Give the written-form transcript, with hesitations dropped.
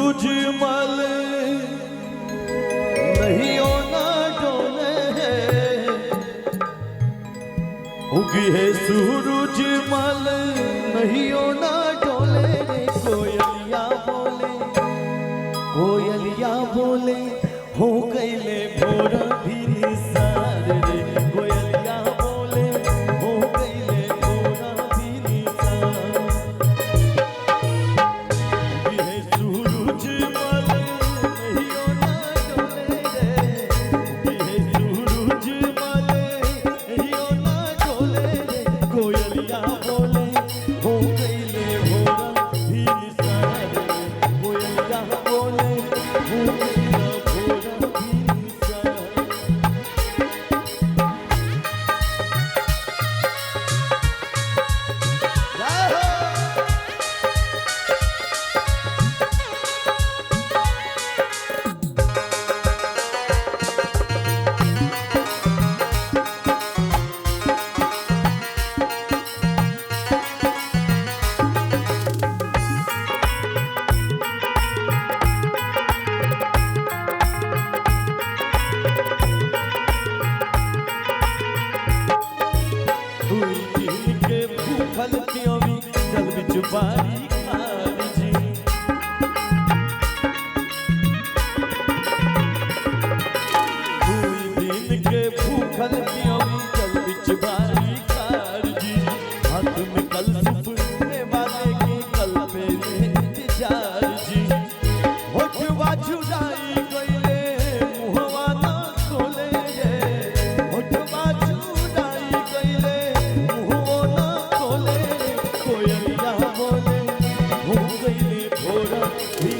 सूरज मल नहीं ना डोले, उगी है सूरज मल नहीं ना डोले रे। कोयलिया बोले, कोयलिया बोले हो गईले भोर भी निसार रे। कोयलिया बोले हो गईले भोर भी निसार। उगी है सूरज मल नहीं ना डोले रे, उगी है सूरज मल नहीं ना डोले रे। कोयलिया बोले हो गईले भोर भी निसार रे। कोयलिया बोले हो गईले भोर भी निसार। जय हो। दुई दिन के भूखल पियोवी जल बिच बारी खारी जी। दुई दिन के भूखल पियोवी जल बिच बारी खारी जी। हाथ में कल सुपने वाले के कल पे इंतजार जी। होठवा चुराई गईले मुहवा ना खोले रे। होठवा चुराई गईले मुहवा ना खोले रे। कोयलिया बोले हो गईले भोरा भी